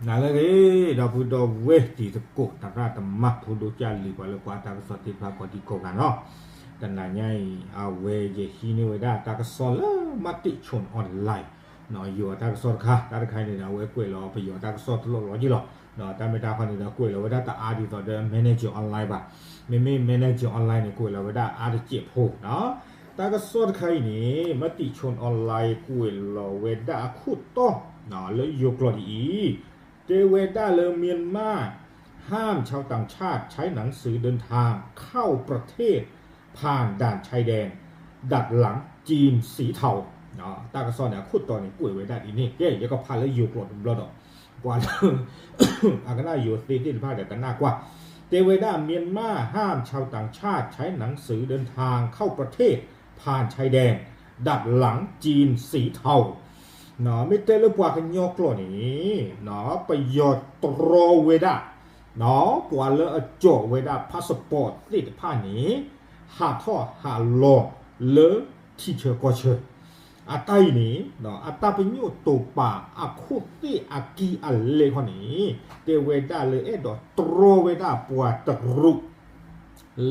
နၤလၢအဂ့ၤ ဒီပုၢ်ဒီဝဲၢ်တံၤသကိး သရၣ်သမါ ဖိဒိၣ်ကၢ်လံၤ ပှၤလၢကွၢ်တၢ်ကစီၣ်သ့ၣ်တဖၣ်ကိးဒံကိးဂၤနီၤ, တနၤညါအံၤ အဝဲယဟံးန့ၢ်ဝဲဒၣ်တၢ်ကစီၣ်လၢ မးတံာ်ဆိ online ယိၤအတၢ်ကစီၣ်တခါ, တၢ်တခါအံၤန့ၣ်ဒီး အဝဲကွဲးလီၤပယီၤတၢ်ကစီၣ်တလီၢ်လီၤက့လီၤ. တၢ်မ့ၢ်တၢ်ခီန့ၣ်ဒီး ကွဲးလီၤဝဲဒၣ်တအါဒ်သိးဒီး Manager Online ဘၣ်. မ့မ့ၢ် Manager Online န့ၣ် ကွဲးလီၤဝဲဒၣ်အါတစဲးဖိနီၤ. တၢ်ကစီၣ်တခါအံၤန့ၣ် မးတံာ်ဆိ online ကွဲးလီၤဝဲဒၣ်အခိၣ်တီ လၢယိၤကျိာ်ဒ်အံၤ, တဲဝဲဒၣ်လၢ မြန်မာ ห้ามชาวต่างชาติใช้หนังสือเดินทางเข้าประเทศ ผ่านด่านชายแดน ดัดหลังจีนสีเทา တၢ်ကစီၣ်န့ၣ် အခိၣ်တီန့ၣ် ကွဲးဝဲဒၣ်ဒ်န့ၣ်, ကဲ ယကဖးလၢယိၤကျိာ်တဘျီဒီး ပှၤလၢ အကနၣ်ယိၤသ့သ့ၣ်တဖၣ်ဒီးကနၣ်ကွၢ်, တဲဝဲဒၣ် မြန်မာ ห้ามชาวต่างชาติใช้หนังสือเดินทางเข้าประเทศ ผ่านชายแดน ดัดหลังจีนสีเทา မ့ၢ်တဲလၢပှၤကညီကျိာ်န့ၣ် ပယီၤတြီဝဲဒၣ် ပှၤလၢအကၠီၣ်ဝဲဒၣ် passport သ့ၣ်တဖၣ်န့ၣ် ဟးထီၣ်ဟးလီၤလၢထံဆၢကီၢ်ဆၢ, အတၢ်အံၤန့ၣ် အတၢ်ပညိၣ်တိာ်ပာ်အခိၣ်သ့ၣ်အကံၢ်အလဲခီန့ၣ် တဲဝဲဒၣ်လၢအဲၣ်ဒိးတြီဝဲဒၣ်ပှၤတရူး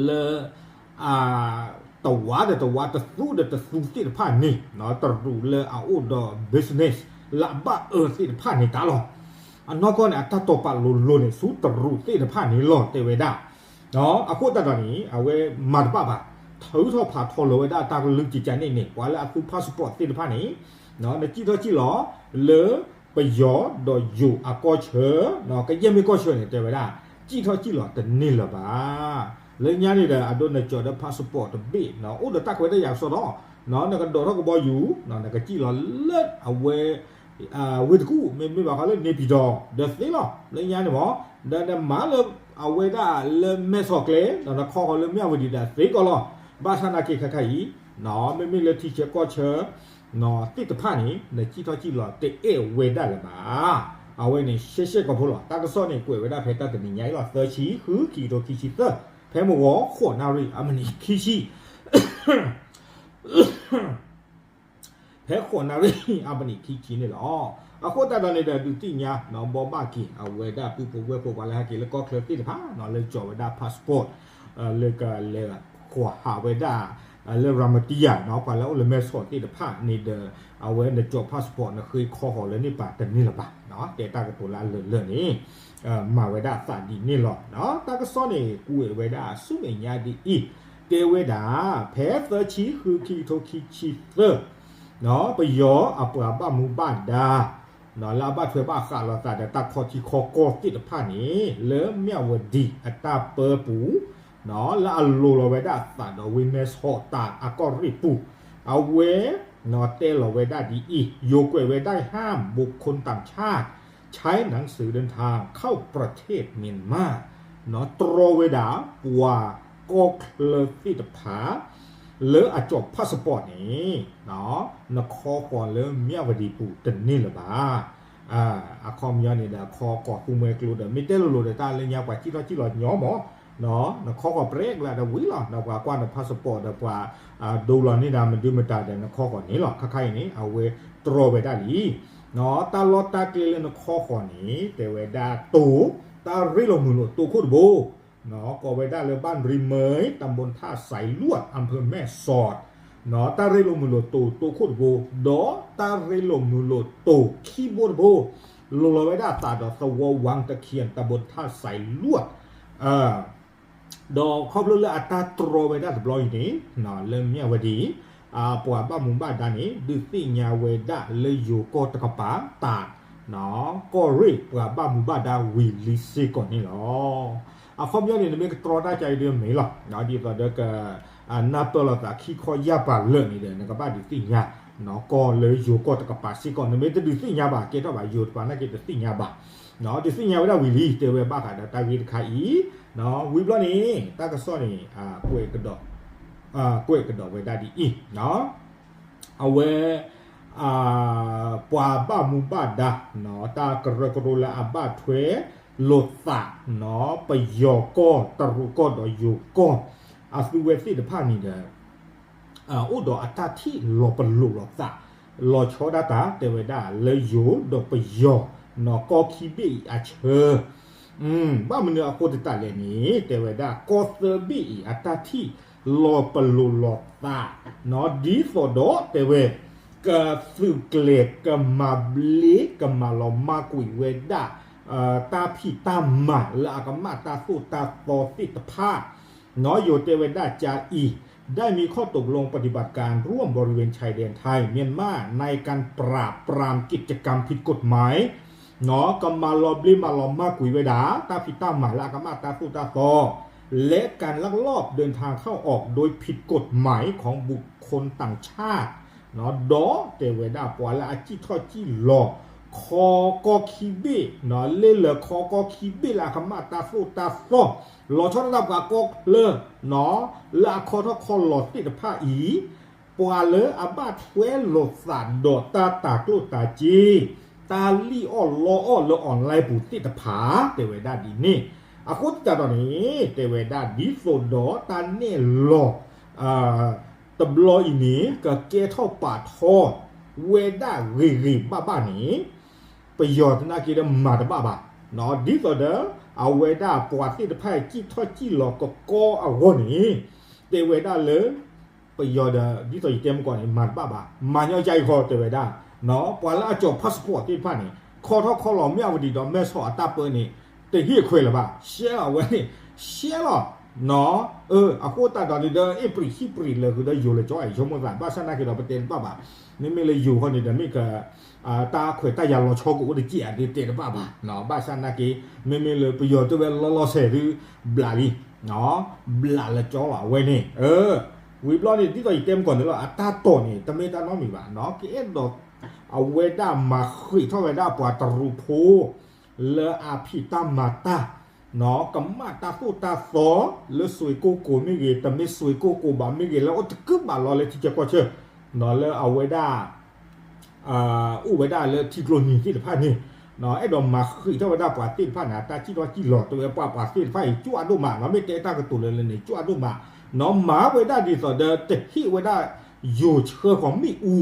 လၢ တဝၤဒီးတဝၤ တသူဒီးတသူသ့ၣ်တဖၣ်န့ၣ် တရူးလၢအအိၣ်ဒီး business လၢအဘၣ်အၢသ့ၣ်တဖၣ်န့ၣ်တၢ်လီၤ. အနီၢ်ကီၢ်န့ၣ် အတၢ်တိာ်ပာ်လိၤလိၤန့ၣ် ဆူတရူးသ့ၣ်တဖၣ်န့ၣ်လီၤ တဲဝဲဒၣ်. အဃိသတးဒီးန့ၣ် အဝဲမၤတဘၣ်ဘၣ်, ထုးထီၣ်ဖးထီလိာ်ဝဲဒၣ်တၢ်ကလုၢ်ကကန့ၣ်န့ၣ် ပှၤလၢအသူ passport သ့ၣ်တဖၣ်န့ၣ် နစံၣ်ထီၣ်စံၣ်လီၤလၢ ပယီၤဒီးယိၤအကီၢ်ဆၢ, ကယဲၢ်မ့ၢ်ကီၢ်ဆၢန့ၣ် တဲဝဲဒၣ် စံၣ်ထီၣ်စံၣ်လီၤတန့ၢ်လၢၤဘၣ်. လၢညါန့ၣ်ဒီး အဒိနကၠီၤဒီး passport တဘ့ၣ် အိၣ်ဒီးတၢ်ခွဲးတၢ်ယာ်ကစီဒီး နကဒိးထီၣ်ကဘီယူၤ နကစံၣ်လီၤလၢအဝဲ ဝ့ၢ်တကူၣ် မ့မ့ၢ်ဘၣ်ဃးလၢန့ၣ်ပၠံၤတီၤ ဒီးသ့လီၤ. လၢညါန့ၣ်မ့ၢ် ဒီးနမၤလၢအဝဲဒၣ်လၢမဲဆီးကျဲ နခီဃီၤလၢမၠၣ်ဝတံၤဒီးသ့ကီးလီၤ. ဘၣ်ဆၣ်နာ်က့ၤခါခါအံၤ မ့မ့ၢ်လၢထံဆၢကီၢ်ဆၢ သ့ၣ်တဖၣ်န့ၣ် နစံၣ်ထီၣ်စံၣ်လီၤတအဲၣ်ဝဲဒၣ်လၢၤဘၣ်. အဝဲန့ၣ် ရှဲရှဲကီၢ်ဖိလီၤ. တၢ်ကစီၣ်န့ၣ် ကွဲးဝဲဒၣ်ဖဲတၢ်တနံၤညါအံၤလီၤ. သၢဆံဃု ခံကထိခံဆံသၢ ဖဲမုၢ်ဂီၤ ဃိးနၣ်ရံၣ် အမံးနံးခံဆံ ဖဲဃိးနၣ်ရံၣ် အမံးနံးခံဆံန့ၣ်လီၤ. အဃိသတးဒီးန့ၣ်ဒီး ဒုးသ့ၣ်ညါ ဘိးဘၣ်က့ၤ အဝဲဒၣ်ပုၢ်ဖိဝဲၢ်ဖိ ပှၤလၢဟဲက့ၤလၢကီၢ်ချၢသ့ၣ်တဖၣ် လၢကၠီၤဝဲဒၣ် passport လၢကလဲၤဃီၤဟးဝဲဒၣ် လၢရၤမတံယၤ ပှၤလၢအိၣ်လၢမဲဆီးသ့ၣ်တဖၣ်န့ၣ်ဒီး အဝဲနကၠီၤ passport နဃ့ခီဃီၤလၢန့ၣ်ပာ်တန့ၢ်လၢၤဘၣ်. တဲတၢ်ကတိၤလၢအလၢာ်လၢာ်န့ၣ် မၤဝဲဒၣ်အသးဒ်န့ၣ်လီၤ. တၢ်ကစီၣ်န့ၣ် ကွဲးဝဲဒၣ်ဆူမဲာ်ညါဒ်အံၤ, တဲဝဲဒၣ် ဖဲသၢဆံဃု ခံကထိခံဆံသၢ ပယီၤအပှၤဘၣ်မူဘၣ်ဒါ လၢအဘၣ်ထွဲဘၣ်ဃးလိာ်သးဒီးတၢ်ခီထံခီကီၢ်သ့ၣ်တဖၣ်န့ၣ် လၢမၠၣ်ဝတံၤအတၢ်ပၢပူၤ လၢအလိၤလီၤဝဲဒၣ်အသးဒီးဝ့ၢ်မဲဆီးတၢ်အကီၢ်ရ့ၣ်ပူၤ, အဝဲ တဲလီၤဝဲဒၣ်ဒ်အံၤ, ယိၤကွဲးဝဲဒၣ် ห้ามบุคคลต่างชาติ ใช้หนังสือเดินทางเข้าประเทศเมียนมา တြီဝဲဒၣ်ပှၤကီၢ်ချၢသ့ၣ်တဖၣ် လၢအကၠီၤ passport န့ၣ် နခီဃီၤလၢမၠၣ်ဝတံၤပူၤတန့ၢ်လၢၤဘၣ်. အခီပညီန့ၣ်ဒီး ခီဃီၤသူမှဲကျိဒီး မ့ၢ်တဲလိၤလိၤဒီး တၢ်လၢညါပှၤစံၣ်ထီၣ်စံၣ်လီၤညီမး နခီဃီၤပြဲကျါဒီးဝံၤလီၤ. ဒီးပှၤကွၢ်န passport ဒီးပှၤ ဒိလီၤန့ၢ်ဒၣ်မဒုမတၤဒီး နခီဃီၤန့ၣ်လီၤ. ခါခါအံၤန့ၣ် အဝဲတြီဝဲဒၣ်လံ. တၢ်လီၢ်တၢ်ကျဲလၢနခီဃီၤန့ၣ် တဲဝဲဒၣ်တိၤ, တၢ်ရ့လိာ်မုာ်လိာ်တိၤခိၣ်တဘိ ကိးဝဲဒၣ်လၢ บ้านริมเมย ตำบลท่าสายลวด อำเภอแม่สอด တၢ်ရ့လိာ်မုာ်လိာ်တိၤ တိၤခိၣ်တဘိ ဒီးတၢ်ရ့လိာ်မုာ်လိာ်တိၤခံဘိတဘိ လိၤလီၤဝဲဒၣ်အသးဒီးသဝီ วังตะเคียน ตำบลท่าสายลวด ဒီးခီဖျိလၢအတၢ်တြီဝဲဒၣ်တဘျီအံၤန့ၣ် လၢမၠၣ်ဝတံၤ အပှၤဘၣ်မူဘၣ်ဒါန့ၣ် ဒုးသ့ၣ်ညါဝဲဒၣ်လၢယိၤကီၢ်တကပၤတၢ် ကီၢ်ရ့ၣ်ပှၤဘၣ်မူဘၣ်ဒါဝံၤလံစ့ၢ်ကီးန့ၣ်လီၤ. အခီပညီန့ၣ် နမ့ၢ်ကတြီတၢ်ကါအံၤဒ်မ့ၢ်လီၤ. ဒ်သိးဒီးက နၢ်ပၢၢ်လိာ်သးခံခီယၢ်ပၤလၢာ်န့ၣ်ဒီး နကဘၣ်ဒုးသ့ၣ်ညါ ကီၢ်လၢယိၤကီၢ်တကပၤစ့ၢ်ကီး နမ့ၢ်တဒုးသ့ၣ်ညါဘၣ် ကဲထီၣ်ဘၣ် ယိၤတကပၤနာ်က့တသ့ၣ်ညါဘၣ်. ဒုးသ့ၣ်ညါဝဲဒၣ်ဝံၤလံ တဲဝဲဘၣ်ဃးဒီးတၢ်ဂ့ၢ်တခါအံၤ ဝံၤဘျီန့ၣ် တၢ်ကစီၣ်န့ၣ် ကွဲးကဒီးဝဲဒၣ်ဒ်အံၤ အဝဲ ပှၤဘၣ်မူဘၣ်ဒါ တၢ်ကရၢကရိလၢအဘၣ်ထွဲလိာ်သး ပယီၤကီၢ် တရူးကီၢ်ဒီးယိၤကီၢ် အသုဝဲသ့ၣ်တဖၣ်န့ၣ်ဒီး အိၣ်ဒီးအတၢ်ထံၣ်လီၤပလိာ်လိာ်သး လီၤဆီဒၣ်တၢ် တဲဝဲဒၣ်လၢယိၤဒီးပယီၤ ကီၢ်ခံဘ့ၣ်အံၤအဆၢ ဘၣ်မနုၤအဃိသတးလဲၣ်န့ၣ် တဲဝဲဒၣ် ကီၢ်သၢဘ့ၣ်အံၤအတၢ်ထံၣ်လီၤပလိာ်လီၤသး ဒ်သိးဒီးတဲဝဲ ကသုးကျဲၤကမၤဘျ့ကမၤလီၤမၢ်ကွံာ်ဝဲဒၣ် တၢ်ဖံးတၢ်မၤလၢအကမၣ်တၢ်သိၣ်တၢ်သီသ့ၣ်တဖၣ် ယိၤတဲဝဲဒၣ်ကၢအံၤ ได้มีข้อตกลงปฏิบัติการร่วมบริเวณชายแดนไทยเมียนมาในการปราบปรามกิจกรรมผิดกฎหมาย ကမၤလီၤဘျ့မၤလီၤမၢ်ကွံာ်ဝဲဒၣ် တၢ်ဖံးတၢ်မၤလၢအကမၣ်တၢ်သိၣ်တၢ်သီ และการลักลอบเดินทางเข้าออกโดยผิดกฎหมายของบุคคลต่างชาติ ဒီးတဲဝဲဒၣ်ပှၤလၢအစံၣ်ထီၣ်စံၣ်လီၤ ခီကီၢ်ခံဘ့ၣ် လၢလၢခီကီၢ်ခံဘ့ၣ်လၢအကမၣ်တၢ်သိၣ်တၢ်သီ လီၤဆီဒၣ်တၢ်ပှၤကီၢ်ချၢ လၢအခီထီၣ်ခီလီၤသ့ၣ်တဖၣ်အံၤ ပှၤလၢအဘၣ်ထွဲလိာ်သးဒီးတၢ်တၤကျိၣ်တၤစ့ တၢ်လံၣ်အီၣ်လီအီၣ်လၢ online ပူၤသ့ၣ်တဖၣ် တဲဝဲဒၣ်ဒ်န့ၣ် အဃိသတးဒီးန့ၣ် တဲဝဲဒၣ်ဒ်သိးဒီးတၢ်နဲၣ်လီၤ တဘျီအံၤန့ၣ် ကကဲထီၣ်ပာ်ထီၣ်ဝဲဒၣ်ဂ့ၤဂ့ၤဘၣ်ဘၣ်န့ၣ် ပယီၤသနာ်က့ဒီးမၤတဘၣ်ဘၣ်. ဒ်သိးဒီး အဝဲဒၣ်ပှၤသ့ၣ်တဖၣ်စံၣ်ထီၣ်စံၣ်လီၤကကီအဂီၢ်န့ၣ် တဲဝဲဒၣ်လၢ ပယီၤဒီး ဒ်သိးယတဲမကီၢ်န့ၣ် မၤတဘၣ်ဘၣ်. မၤညီကါအံၤဃီတဲဝဲဒၣ် ပှၤလၢအကၠီၤ passport သ့ၣ်တဖၣ်န့ၣ် ခီထီၣ်ခီလီၤမ့ၢ်အဝဲဒ်ဒီး မဲဆီးအတၢ်ပၢန့ၣ် တဟ့ၣ်ခွဲးလၢၤဘၣ်. ရှဲလီၤအဝဲန့ၣ် ရှဲလီၤ အဃိသတးဒီးန့ၣ်ဒီး အ့ၣ်ပြံးခံပြံးလၢာ်ဃုာ်ဒီးယိၤလၢကၠီအံၤ ဆိကမိၣ်သး ဘၣ်ဆၣ်နာ်က့ဒီးပတဲတဘၣ်ဘၣ်. မ့မ့ၢ်လၢယိၤဃီန့ၣ်ဒီးမ့ၢ်က တၢ်ခွဲးတၢ်ယာ်လီၤဆီကအိၣ်တက့ၢ်ဧါဒုးတဲတဘၣ်ဘၣ်. ဘၣ်ဆၣ်နာ်က့ မ့မ့ၢ်လၢပယီၤတဲဝဲလီၤလီၤဆဲးဒုး ဘျးလံ ဘျးလၢကၠီလီၤအဝဲန့ၣ် ဝံၤဘျီန့ၣ် ဒ်သိးယတဲမကီၢ်န့ၣ်လီၤ အတၢ်တိာ်န့ၣ် တမ့ၢ်တၢ်နီတမံၤဘၣ် ကအဲၣ်ဒိး အဝဲဒၣ်မၤဃံးထီၣ်ဝဲဒၣ်ပှၤတရူးဖိ လၢအဖံးတၢ်မၤတၢ် ကမၣ်တၢ်သိၣ်တၢ်သီ လၢစွ့ကိၢ်ကိၤမ့ၢ်ဂ့ၤ တမ့ၢ်စွ့ကိၢ်ကိၤဘၣ်မ့ၢ်ဂ့ၤ လၢအိၣ်တကုးဘၣ်လီၤလၢထံဆၢကီၢ်ဆၢ လၢအဝဲဒၣ် အိၣ်ဝဲဒၣ်လၢထံကျိနံၤသ့ၣ်တဖၣ်န့ၣ် အဲၣ်ဒိးမၤဃံးထီၣ်ဝဲဒၣ်ပှၤသ့ၣ်တဖၣ်န့ၣ် အတၢ်စံၣ်ထီၣ်စံၣ်လီၤ တဲဝဲပှၤပှၤသ့ၣ်တဖၣ်အံၤ ကၠူၣ်အဒိၣ်မး မ့ၢ်တဲတၢ်ကတိၤလၢလၢန့ၣ် ကၠူၣ်အဒိၣ်မး မၤဝဲဒၣ်ဒ်သိးဒီး တဟ့ၣ်ဝဲဒၣ်ယိၤဆှၢဃီၤမ့ၣ်အူ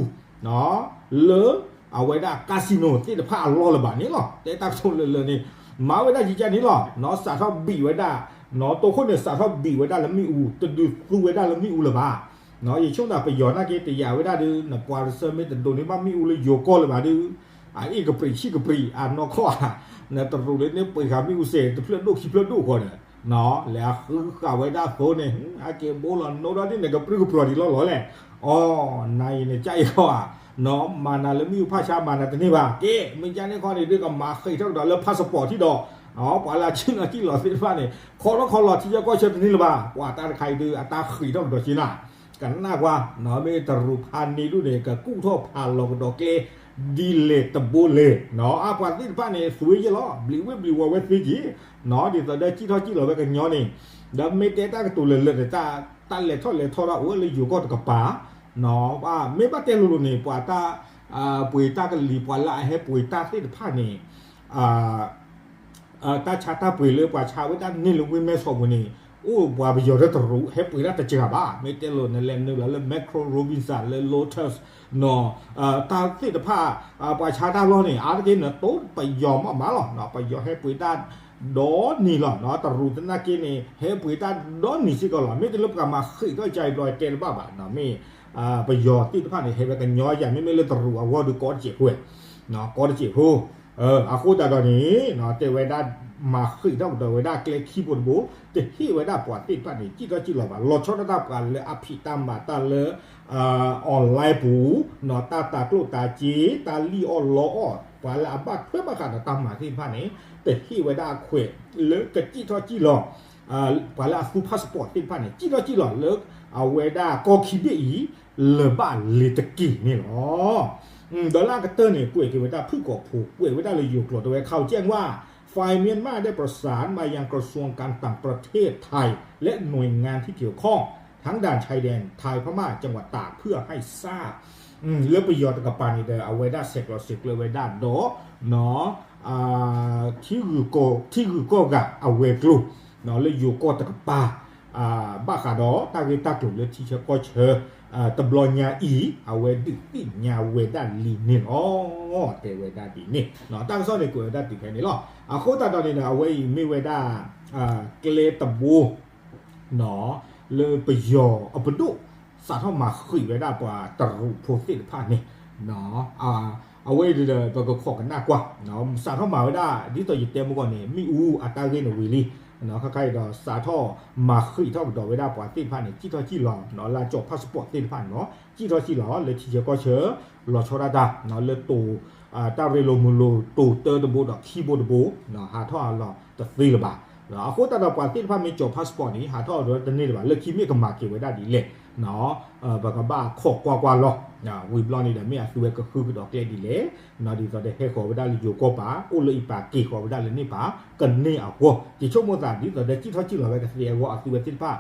လၢ အဝဲဒၣ် casino သ့ၣ်တဖၣ်အလီၢ်လၢၤဘၣ်န့ၣ်လီၤ. တဲတၢ်ကတိၤလၢလၢန့ၣ် မၤဝဲဒၣ်ယကါန့ၣ်လီၤ. စးထီၣ်ဘံၣ်ဝဲဒၣ် တိခိၣ်န့ၣ် စးထီၣ်ဘံၣ်ဝဲဒၣ်လၢမ့ၣ်အူ တဒုးသူဝဲဒၣ်လၢမ့ၣ်အူလၢၤဘၣ်. ယဆိကမိၣ်သးပယီၤနာ်က့တယာ်ဝဲဒၣ်ဒုး နပှၤတဆၢမ့ၢ်တဒိးန့ၢ်ဘၣ်မ့ၣ်အူလၢယိၤကီၢ်လၢၤဘၣ်ဒုး အအ့ၣ်ကပြံးဆံၣ်ကပြံး အနီၢ်ခီၣ်ဧါ နတရူးလၢန့ၣ်ပှ့ၤဃာ်မ့ၣ်အူစဲး တဖျၢၣ်ဒိၣ်ခံဖျၢၣ်ဒိၣ်ဃီဒီး လဲၤအဃုဃာ်ဝဲဒၣ်သိးန့ၣ် အက့ၤဘိလီၤနိဒီးဒ်န့ၣ် ကပြုၢ်ကပြီၤဒံးလီၢ်လီၢ်လဲၣ်. အိ နၤအံၤန့ၣ် ကၢ်အံၤဃီဧါ မၤနၤလၢမ့ၣ်အူဖၣ်ဆါမၤနၤတန့ၢ်ဘၣ် ကဲ မ့ၢ်ကၢ်န့ၣ်ခီန့ၣ်ဒုး ကမၤဃံးထီၣ်ကဒီးလၢ passport ထံၣ်ဒီး ပှၤလၢအစံၣ်လီၤစံၣ်လီၤသ့ၣ်တဖၣ်န့ၣ် ခီထီၣ်ခီလီၤထံဆၢကီၢ်ဆၢတန့ၢ်လၢၤဘၣ်. ပှၤတၢ်တခါအံၤဒုး အတၢ်ဃံးထီၣ်ကဒီးက့ၤနၤ ကနၣ်ကွၢ် မ့ၢ်တရူးဖးန့ၢ်ဒူၣ်န့ၣ် ကကူၣ်ထီၣ်ဖးလီၤကဒီးကျဲ ဒ်လဲၣ်တဘိလဲၣ် အပှၤသ့ၣ်တဖၣ်န့ၣ် သွံယဲၢ်လီၤ ဘျံးဝ့ၢ်ဘျံးဝီၤဝဲသ့က့ၤ ဒ်သိးဒီးစံၣ်ထီၣ်စံၣ်လီၤဝဲကညီန့ၣ် ဒီးမ့ၢ်တဲတၢ်ကတိၤလၢလၢာ်န့ၣ် တၢ်လဲၤထီၣ်လဲၤထီၣ်ဒၣ်အိၣ်လၢယိၤကီၢ်တကပၤ မ့ၢ်ဘၣ်တဲလိၤလိၤန့ၣ် ပှၤတၢ် ပှ့ၤတၢ်ကလံၤ ပှၤလၢအဟဲပှ့ၤတၢ်သ့ၣ်တဖၣ်န့ၣ် တၢ်ဆါတၢ်ပှ့ၤလၢပှၤဆါဝဲဒၣ်န့ၢ်လၢဝ့ၢ်မဲဆီးပူၤန့ၣ် အိၣ်ပှၤပယီၤဒီးတရူး ဟဲပှ့ၤတၢ်တစှၤဘၣ်. မ့ၢ်တဲလိၤနလဲၤနုာ်လီၤလၢ Metro Robinson လၢ Lotus နီၤ တၢ်သ့ၣ်တဖၣ် ပှၤဆါတၢ်လီၢ်န့ၣ် အါတက့ၢ်နတိၢ်ပယီၤမးမးလီၤ. ပယီၤဟဲပှ့ၤတၢ်ဒီနံၤလီၤ. တရူးသနာ်က့န့ၣ် ဟဲပှ့ၤတၢ်ဒီနံၤစ့ၢ်ကီးလီၤ. မ့ၢ်တလၢပကမၤဃံးထီၣ်ကါအံၤဘျီတဲတဘၣ်ဘၣ်. မ့ၢ် ပယီၤသ့ၣ်တဖၣ်န့ၣ် ဟဲဝဲကညီယၤ မ့မ့ၢ်လၢတရူးအဂီၢ်ဒီးကီတစဲးဖိ ကီတစဲးဖိ အဃိသတးဒီးန့ၣ် တဲဝဲဒၣ် မၤဃံးထီၣ်ကဒီးဝဲဒၣ်ကျဲခံဘိတဘိ တဟ့ၣ်ဝဲဒၣ်ပှၤသ့ၣ်တဖၣ်န့ၣ် စံၣ်ထီၣ်စံၣ်လီၤဘၣ်. လီၤဆီဒၣ်တၢ်ပှၤလၢအဖံးတၢ်မၤတၢ်လၢ online ပူၤ တၢ်တၤကျိၣ်တၤစ့ တၢ်လံၣ်အီၣ်လီအီၣ် ပှၤလၢအဘၣ်ထွဲဘၣ်ဃးဒီးတၢ်မၤသ့ၣ်တဖၣ်န့ၣ် တဟ့ၣ်ဝဲဒၣ်အခွဲးလၢကစံၣ်ထီၣ်စံၣ်လီၤ ပှၤလၢအသူ passport သ့ၣ်တဖၣ်န့ၣ် စံၣ်ထီၣ်စံၣ်လီၤလၢ အဝဲဒၣ်ကီၢ်ခံဘ့ၣ်အံၤ လၢၤဘၣ်လ့ၤတက့ၢ်န့ၣ်လီၤ. ဒီးလၢအကတၢၢ်န့ၣ် ကွဲးက့ၤဝဲဒၣ်ဖုၣ်ကိာ်ဖိ ကွဲးဝဲဒၣ်လၢယိၤကျိာ်တဲဝဲ ข่าวแจ้งว่า ฝ่ายเมียนมาได้ประสานมายังกระทรวงการต่างประเทศไทย และหน่วยงานที่เกี่ยวข้อง ทางด่านชายแดนไทยพม่าจังหวัดตาก เพื่อให้ทราบ လၢပယီၤတကပၤန့ၣ်ဒီး အဝဲဒၣ်ဆဲးကျိးစဲးကျၢဝဲဒၣ်ဒီး ထံဂုၤကီၢ်ဂၤအဝဲၤကျိၤ လၢယိၤကီၢ်တကပၤ ဘၣ်ဃးဒီးတၢ်ဂ့ၢ်တၢ်ကျိၤလၢထံဆၢကီၢ်ဆၢ တဘျီညါအံၤ အဝဲဒုးသ့ၣ်ညါဝဲဒၣ်လံန့ၣ်လီၤ. တဲဝဲဒၣ်ဒ်န့ၣ် တၢ်ကစီၣ်န့ၣ် ကွဲးဝဲဒၣ်တုၤဖဲန့ၣ်လီၤ. အဃိသတးဒီးန့ၣ်ဒီး အဝဲအံၤမ့ၢ်ဝဲဒၣ် ကျဲတဘိ လၢပယီၤအပဒိၣ် စးထီၣ်မၤဃံးဝဲဒၣ်ပှၤတရူးဖိသ့ၣ်တဖၣ်န့ၣ် အဝဲအံၤဒီး ပကခိးကနၣ်ကွၢ် စးထီၣ်မၤဝဲဒၣ် ဒ်သိးယတဲမုၢ်ဂီၢ်န့ၣ် မ့ၣ်အူအတၢ်ဂ့ၢ်န့ၣ်ဝံၤလံ ခဲခါအံၤဒီး စးထီၣ်မၤဃံးထီၣ်ကဒီးဝဲဒၣ်ပှၤသ့ၣ်တဖၣ်န့ၣ် စံၣ်ထီၣ်စံၣ်လီၤ လၢအကၠီၤ passport သ့ၣ်တဖၣ်န့ၣ်လီၤ. စံၣ်ထီၣ်စံၣ်လီၤ လၢထံဆၢကီၢ်ဆၢ လီၤဆီဒၣ်တၢ် လၢတိၤ တၢ်ရ့လိာ်မုာ်လိာ် တိၤတၢတဘိဒီးခံဘိတဘိ ဟးထီၣ်ဟးလီၤတသ့လၢၤဘၣ်. အဃိသတးဒီးပှၤသ့ၣ်တဖၣ်မ့ၢ်ကၠီၤ passport န့ၣ် ဟးထီၣ်ဒီးတန့ၢ်လၢၤဘၣ် လၢခံမ့ၢ်ကမၤက့ၤဝဲဒၣ်ဒ်လဲၣ် ပကဘၣ်ခိးကွၢ်ကွၢ်လီၤ. ဝံၤဘျီန့ၣ်ဒီး မ့ၢ်အသုဝဲကဃုကဒီးကျဲဒ်လဲၣ် ဒ်သိးဒီးဟဲဃီၤဝဲဒၣ်လၢယိၤကီၢ်ပၤ အိၣ်လၢအံၤပၤက့ၤဃီၤဝဲဒၣ်လၢန့ၣ်ပၤ ကန့ၢ်အဂီၢ် ယဆိကမိၣ်သးဒ်သိးဒီး စံၣ်ထီၣ်စံၣ်လီၤဝဲကသ့အဂီၢ် အသုဝဲသ့ၣ်တဖၣ်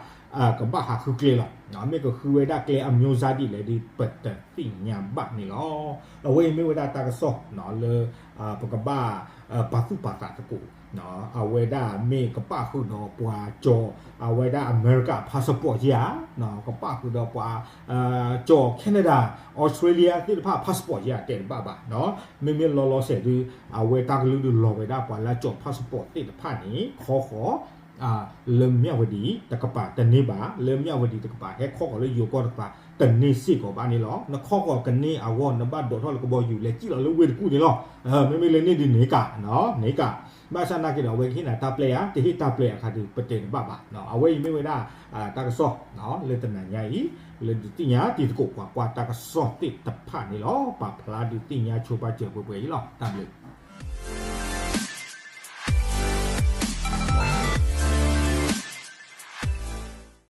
ကဘၣ်ဟးဃုကျဲလီၤ. မ့ၢ်ကဃုဝဲဒၣ်ကျဲအမျိုးအစားဒ်လဲၣ်ဒီး ပတသ့ၣ်ညါဘၣ်န့ၣ်လီၤ. အဝဲအံၤမ့ၢ်ဝဲဒၣ်တၢ်ကစီၣ်လၢ ပကဘၣ် ပာ်သူၣ်ပာ်သးသကိး အဝဲဒၣ်မ့ၢ်ကပၣ်ဃုာ်ဒီးပှၤကၠီၤ အဝဲဒၣ်အမဲရကၤ passport ဧါ, ကပၣ်ဃုာ်ဒီးပှၤ ကၠီၤ Canada, Australia သ့ၣ်တဖၣ် passport ဧါ တဲတဘၣ်ဘၣ်. မ့မ့ၢ်လီၤလီၤဆဲးဒုး အဝဲတၢ်ကလုာ်ဒုးလီၤဝဲဒၣ်ပှၤလၢကၠီၤ passport သ့ၣ်တဖၣ်န့ၣ် ခီဃီၤ လၢမၠၣ်ဝတံၤတကပၤတန့ၢ်ဘၣ်, လၢမၠၣ်ဝတံၤတကပၤ ဟဲခီဃီၤလၢယိၤကီၢ်တကပၤ တန့ၢ်စ့ၢ်ကီးဘၣ်န့ၣ်လီၤ. နခီဃီၤကန့ၢ်အဂီၢ် နဘၣ်ဒိးထီၣ်လၢကဘီယူၤလဲၤစံၣ်လီၤလၢဝ့ၢ်တကူၣ်န့ၣ်လီၤ. မ့မ့ၢ်လၢန့ၣ်ဒုးန့ၣ်ကး န့ၣ်ကး, ဘၣ်ဆၣ်နာ်က့ဒီး အဝဲကဟ့ၣ်နၤတၢ်ပျဲဧါ တဟ့ၣ်တၢ်ပျဲအခါဒုး ပတဲတဘၣ်ဘၣ်. အဝဲအံၤမ့ၢ်ဝဲဒၣ် တၢ်ကစီၣ် လၢတနၤညါအံၤ လၢဒုးသ့ၣ်ညါတံၤသကိးပှၤကွၢ်တၢ်ကစီၣ်သ့ၣ်တဖၣ်န့ၣ်လီၤ. ပာ်ဖျါဒုးသ့ၣ်ညါဆိပာ်စၢၤပှဲၤပှဲၤအံၤလီၤ. တၢ်ဘျုး